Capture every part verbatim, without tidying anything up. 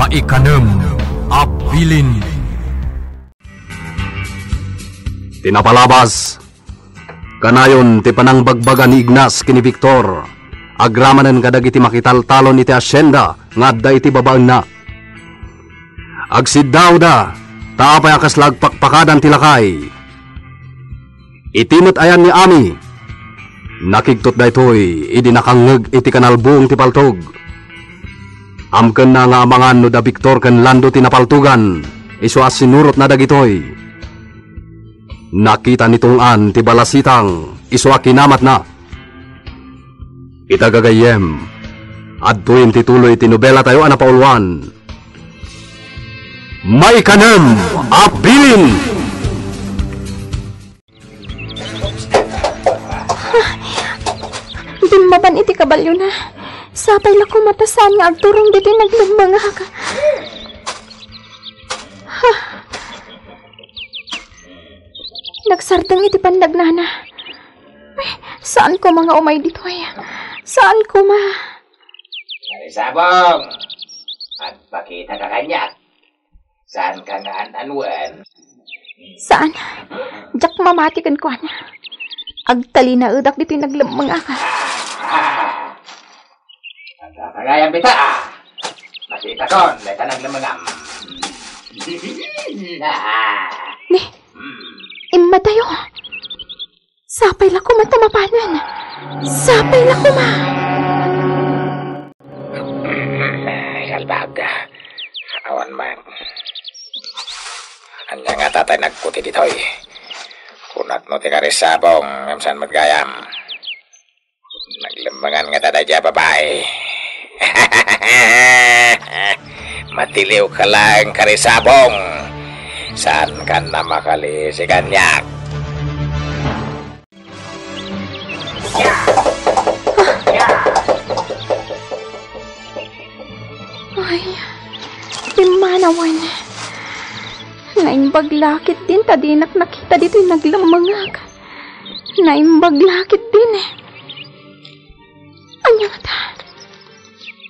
Ikanem a bilin. Ti napalabas, kanayon ti panangbagbaga ni Ignas ken ni Victor, agramanen kadagiti makitaltalon iti asienda nga adda iti babaenna. Agsiddawda, ta apay a kasla agpakpakadan ti lakay. Iti met ayan ni Ami, nakigtot daytoy idi nakangngeg iti kanalbung ti paltog. Amkenna nga amangan no da Victor ken Lando ti napaltogan, isu a sinurotna dagitoy. Nakita ni Tong-an ti balasitang, isu a kinamatna. Ita gagayyem, adtoyen ti tuloy ti nobelatayo a napauluan. Maikanem a bilin! Dimmaban iti kabaliona. Sapay la koma ta saan nga agturong ditoy naglemmengak. Nagsardeng iti pannagnana. Ay, saan koma nga umay ditoy. Saan koma. Karisabong, agpakita ka kaniak. Saan ka nga an-anuen? Saan? Diak mamati kenkuana. Agtalinaedak ditoy naglemmengak. Agkakagayam ita, ah. Makitakon, dayta naglemmengam. Ni, immatayo. Sapay la koma ta mapanen. Sapay la koma. Kalbag. Awan man. Ania ngata tay nagkuti ditoy? Kunak no ti karisabong, ngem saan met gayam. Naglemmengan ngata daydiay a babai. Matiliwka laeng, karisabong. Saankan a makalisi kaniak. Ay, pimmanawen. Naimbag la ketdin ta dinak nakita ditoy naglemmengak. Naimbag la ketdin. Ania ngata?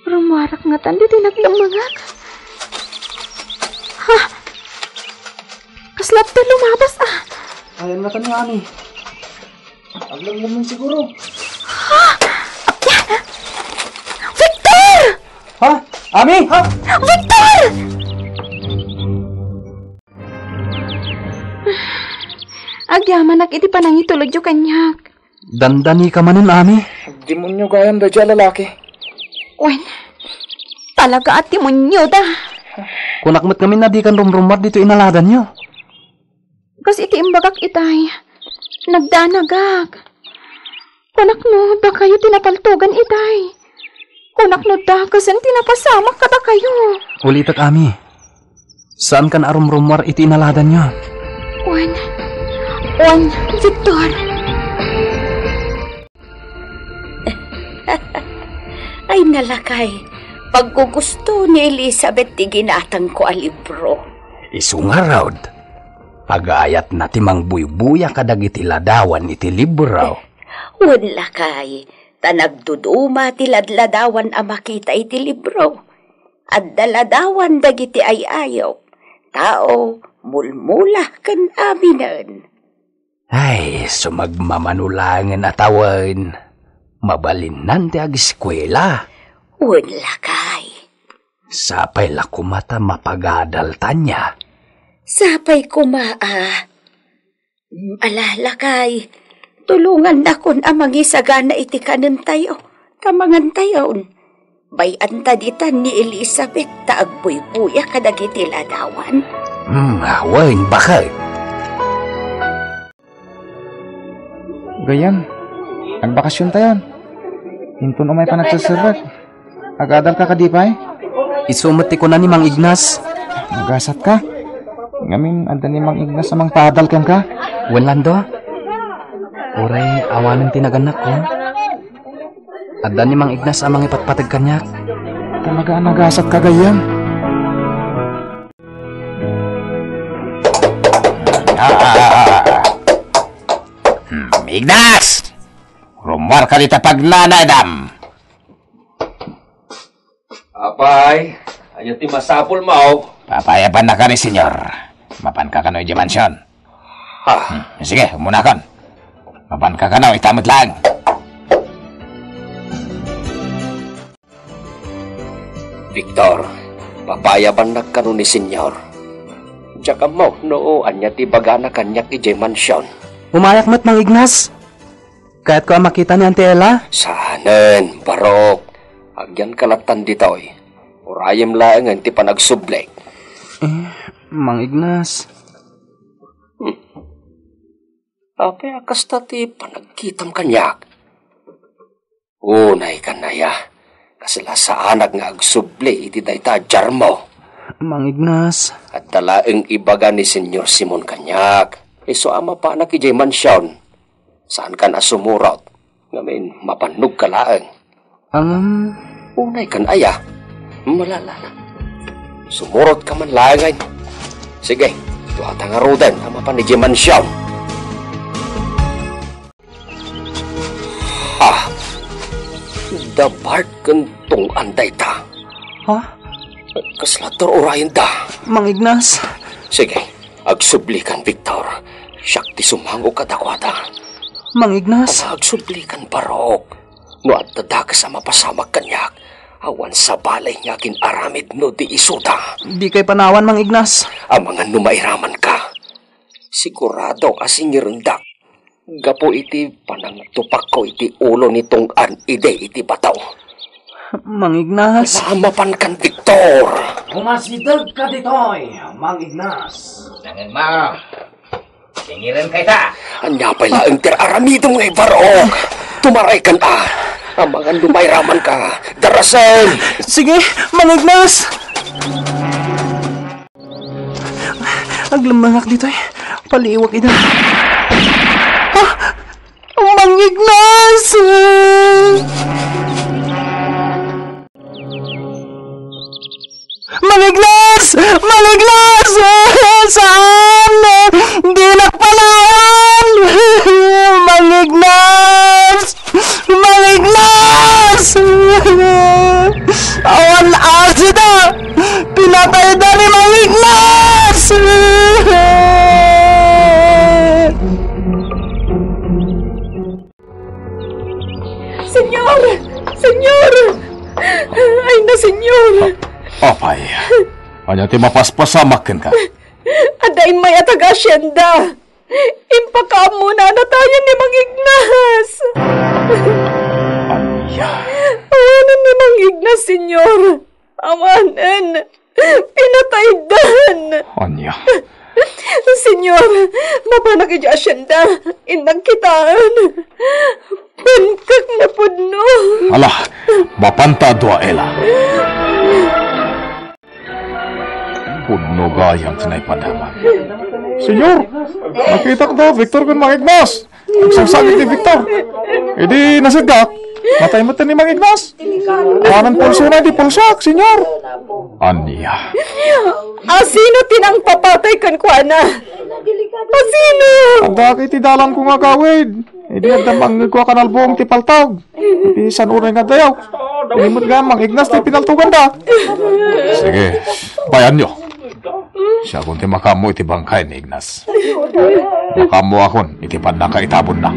Rummuarak ngatan ditoy naglemmengak. Ha? Kasla adda lumabas, ah. Ayan ngatan ni Ani. Aglemmengam siguro. Ha? Apia! Victor! Ha? Ami? Ha? Victor! Agyamanak iti panangitulodyo kaniak. Dandanika manen, Ami. Demonio gayam daydiay a lalaki. Wen, talaga a demonioda. Kunak met ngamin a dikan rumrummuar ditoy inaladanyo. Kas iti imbagak itay, nagdanagak. Kunak no dakayo ti napaltogan itay. Kunak no dakesen ti napasamak kadakayo. Ulitek, Ami. Saankan a rumrummuar iti inaladanyo. Wen, wen, Victor. Ay, nalakay, paggugusto ni Elizabeth ti ginatangko a libro. Isu ngarud, pagayatna ti mangbuybuya kadagiti ladawan iti libro. Wen, lakay, ta nagduduma ti ladladawan a makita iti libro. Adda ladawan dagiti ay-ayup, tao, mulmula ken aminen. Ay, sumagmamano laengen a tawen, mabalinnan ti ageskuela. Wen, lakay. Sapay la koma ta mapagadalta nia. Sapay koma a. Mm, ala, lakay, tulongannakon a mangisagana iti kanentayo, ta mangantayon. Bay-anta ditan ni Elizabeth ta agbuybuya kadagiti ladawan. Hmm, wen, baket. Gayyem, agbakasiontayon. Inton umay panagserserrek, agadalka kadi pay? Isu met ti kuna ni Mang Ignas. Nagasatka. Ngamin, adda ni Mang Ignas a mangpaadal kenka? Wen, Lando. Uray awanen ti nagannakko. Adda ni Mang Ignas a mangipatpateg kaniak. Talaga a nagasatka, gayyem. Hmm, Ignas! Rummuarka dita pagnanaydam. Apay, Ania ti masapulmo? Papayabannaka ni Senyor. Mapanka kano idiay mansion. Ha? Hmm, sige, umunakon. Mapanka kano, ita met laeng. Victor, papayabannak kano ni Senyor? Diak ammo no ania ti ibagana kaniak idiay mansion. Umayak met, Mang Ignas. Kayatko a makita ni Auntie Ella. Saanen, Barok. Agyanka lattan ditoy. Urayem laengen ti panagsublik. Eh, Mang Ignas. Hmm. Apay a kasta ti panagkitam kaniak? Unay kan aya, kasla saanak nga agsubli iti dayta a diarmo. Mang Ignas. Adda laeng ibaga ni Senyor Simon kaniak. Isu a mapanak idiay mansion. Saankan a sumurot. Ngamin, mapannogka laeng. Ang Unay kan aya. Malala. Sumurotka man laengen. Sige, duata ngaruden a mapan idiay mansion. Ha? Da Bart ken Tong-an dayta. Ha? Kasla tur-urayenda. Mang Ignas. Sige, agsublikan, Victor. Siak ti sumango kadakuada. Mang Ignas. Aba, agsublikan, Barok. No adda dakes a mapasamak kaniak, awan sabali nga agin-aramid no di isuda. Dikay panawan, Mang Ignas. Amangan no mairamanka. Sigurado a singirendak gapu iti panangtupakko iti ulo ni Tong-an idi iti bato. Mang Ignas. Mapankan, Victor! Umasidegka ditoy, Mang Ignas. Nangengma, singirenka ita. Ania pay laeng ti aramidem nga ibarok? Tumaraykan a. Amangan no mairamanka. Darasen! Sige, Mang Ignas! Aglemmengak ditoy. Paliiwak ida. Ah! Mang Ignas! Mang Ignas! Mang Ignas! Saan? Dinak palawan! Mang Ignas! Mang Ignas! Awan asida! Pinatayda ni Mang Ignas! Senyor! Senyor! Ay na, Senyor! Apay, ania ti mapaspasamak kenka? Adda immay a taga-asienda. Impakaammona a natayen ni Mang Ignas. Ania? Awanen ni Mang Ignas, Senyor. Awanen. Pinataydan. Ania? Senyor, mapanak idiay asienda. Innak kitaen. Pangkek napudno. Ala, mapanta a dua, Ella. Pudno gayam ti naipadamag. Senyor, nakitak da Victor ken Mang Ignas. Agsangsagit ni Victor. Idi nasidgak, natay met ni Mang Ignas. Awanan pulsona idi pulsoak, Senyor. Ania? Asino ti nangpapatay kenkuana? Asino? Adda iti dalanko nga agawid. Idi adda mangngegko a kanalbuong ti paltog. Iti san uray nga addayo. Immay nga Mang Ignas ti pinaltoganda. Sige, bayanyo. Siakon ti makaammo iti bangkay ni Ignas. Makaammoakon iti pannakaitabonna.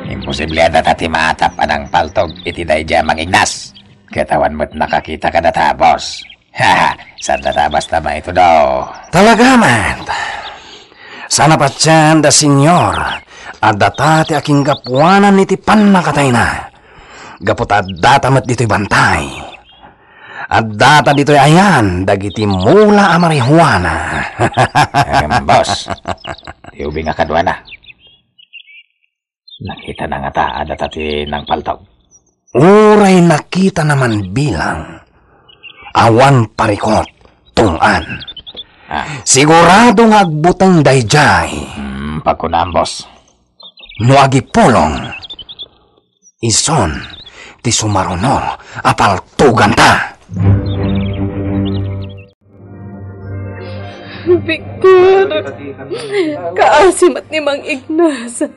Imposible a data ti maatap a nangpaltog iti daydiay a Mang Ignas. Ket awan met nakakita kadata, boss. Saan data basta maitudo? Talaga met. Saan a patien da, Senyor, a data ti akinggapuanan iti pannakatayna. Gapu ta addata met ditoy bantay. Addata ditoy ayan dagiti mula a marijuana. Em, boss. Ti ubing a kaduana. Nakitana ngata a data ti nangpaltog? Uray nakitana man bilang, awan parikot, Tong-an. Ah. Sigurado nga agbuteng daydiay. Hmm, pagkunam, boss. No agipulong, ison ti sumaruno a paltoganta. Victor, kaasi met ni Mang Ignas.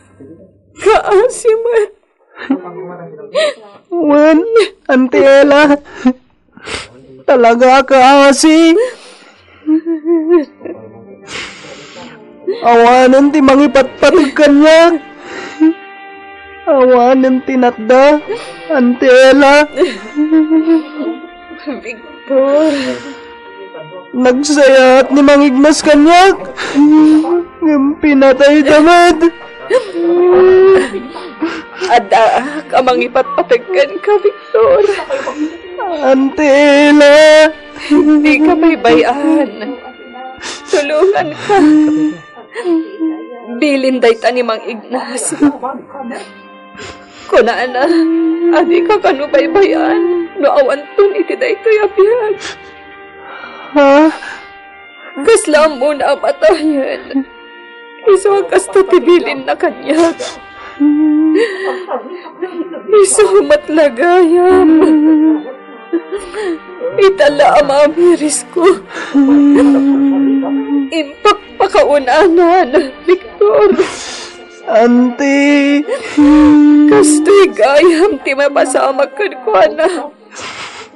Kaasi met. Wen, Auntie Ella. Talaga a kaasi. Awanen ti mangipatpateg kaniak. Awanen ti natda, Auntie Ella. Victor. Nagsayaat ni Mang Ignas kaniak. Ngem pinatayda met. Addaak a mangipatpateg kenka, Victor. Auntie Ella. Dika baybay-an. Tulonganka. Bilin dayta ni Mang Ignas. Kunana a dika kano baybay-an no awanton iti daytoy a biag. Ha? Kasla ammona a matayen. Isu a kasta ti bilinna kaniak. Isu met la gayam. Ita la a maamirisko. Impakpakaunanan, Victor. Auntie. Kastoy gayam ti mapasamak kenkuana.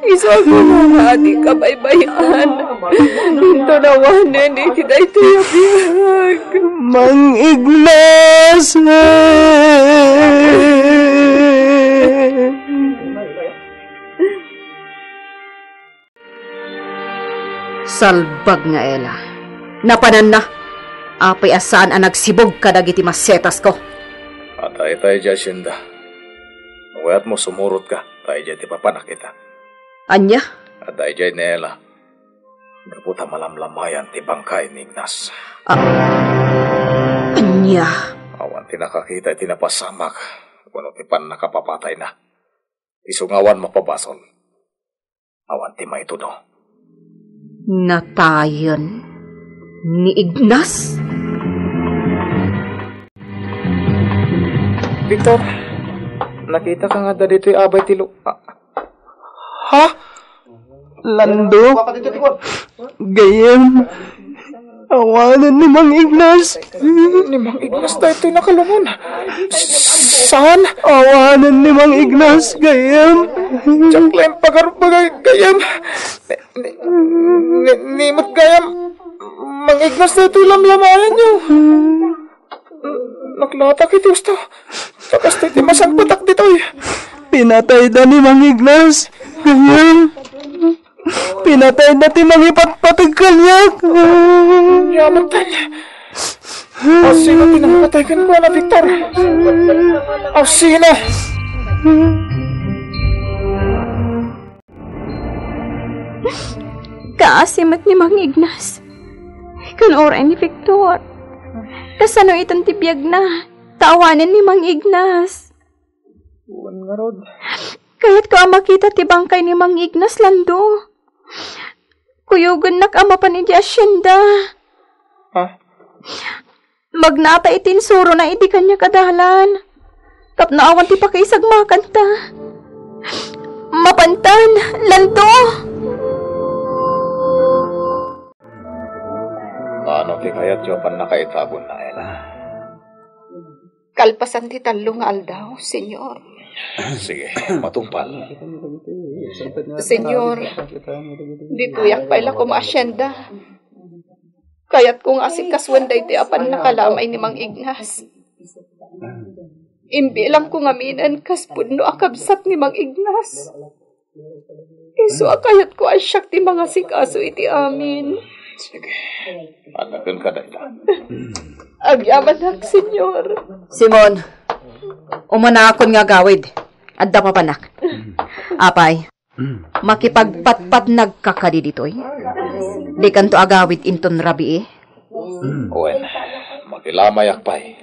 Isu a kunana a dika baybay-an. Inton awanen iti daytoy a biag. Mang Ignas! Salbag nga Ella. Napananna. Apay a saan a nagsibug kadagiti masetasko? Adda ita idiay asienda. No kayatmo, sumurotka, ta idiay ti papanak ita. Ania? Adda idiay ni Ella. Gapu ta malamlamayan ti bangkay ni Ignas. A-, ania? Awan ti nakakita iti napasamak wenno ti pannakapapatayna. Isu nga awan mapabasol. Awan ti maitudo. Natayen ni Ignas? Victor, nakita ka nga adda ditoy abay ti lu-, a-, ha? Lando? Gayyem. Awanen ni Mang Ignas. Ni Mang Ignas daytoy nakalungon. Saan? Awanen ni Mang Ignas, gayyem. Diak laeng pagarupda, gayyem. Ni, ni, ni, ni met gayyem. Mang Ignas daytoy lamlamayanyo. Naklatak iti husto. Ta kastoy ti masangpetak ditoy. Pinatayda ni Mang Ignas. Gayyem. Pinatayda ti mangipatpateg kaniak. Yaman tayo. Asino ti nangpatay kenkuana, Victor? Asino? Kaasi met ni Mang Ignas. Ken uray ni Victor. Kasano itan ti biagna? Ta awanen ni Mang Ignas. Wen ngarud. Kayatko a makita ti bangkay ni Mang Ignas, Lando. Kuyogennak a mapan idiay asienda. Ha? Magnata iti insurona idi kaniak a dalan. Tapno awan ti pakiisagmakanta. Mapantan, Lando! Ano ti kayatyo a pannakaitagon, Naela? Kalpasan ti tallo nga aldaw, Señor. Sige, matungpal. Señor, ditoyak pay la koma asienda. Kayatko nga asikasuen daytoy a pannakalamay ni Mang Ignas. Imbilangko ngaminen kas pudno a kabsat ni Mang Ignas. Isu a kayatko a siak ti mangasikaso iti amin. Sige. Anaken ka dayta. Agyamanak, Señor. Simon, umunakon nga agawid. Adda papanak. Apay, makipagpatpatnag ka kadi ditoy? Dikanto agawid inton rabii? Wen, makilamayak pay.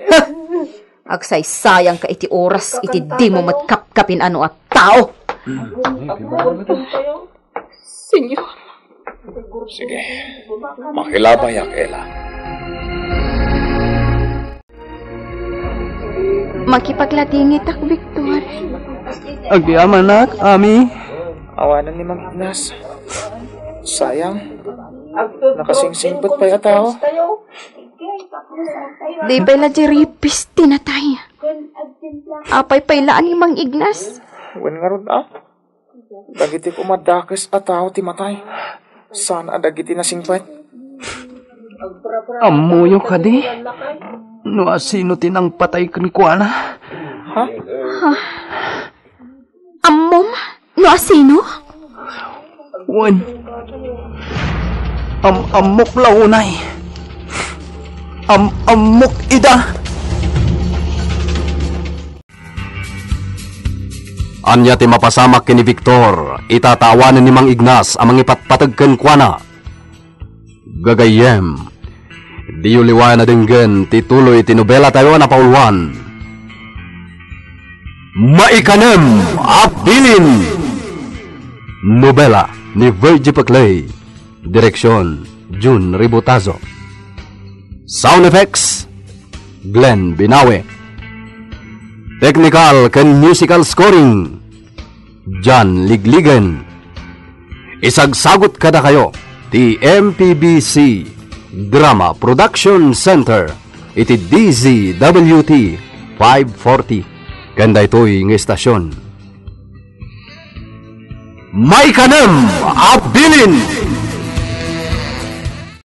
Agsaysayangka iti oras iti dimo met kapkapin-ano a tao. Señor. Sige. Makilamayak, Ela. Makipagladingitak, Victor. Agyamanak, Ami. Awanan ni Mang Ignas. Sayang. Nakasingsingpet pay a tao. Di pay la di ripis ti natay. Apay pay laeng ni Mang Ignas? Wen ngarud a? Dagiti kumadakes a tao ti matay. Saan a dagiti nasingpet? Ammoyo kadi no asino ti nangpatay kenkuana? Ha? Ammom no asino? Wen, am-ammok la unay. Am-ammok ida. Ania ti mapasamak ken ni Victor? Ita ta awanen ni Mang Ignas a mangipatpateg kenkuana. Gagayyem, diyo liwayan a denggen ti tuloy ti nobela tayo a napauluan. Maikanem a Bilin. Nobela ni Virgie Peclay. Direksyon, Jun Ributazo. Sound effects, Glenn Binawe. Technical ken musical scoring, John Ligligen. Isagsagut kadakayo ti M P B C Drama Production Center iti D Z W T five forty ken daytoy nga istasyon. Maikanem a Bilin.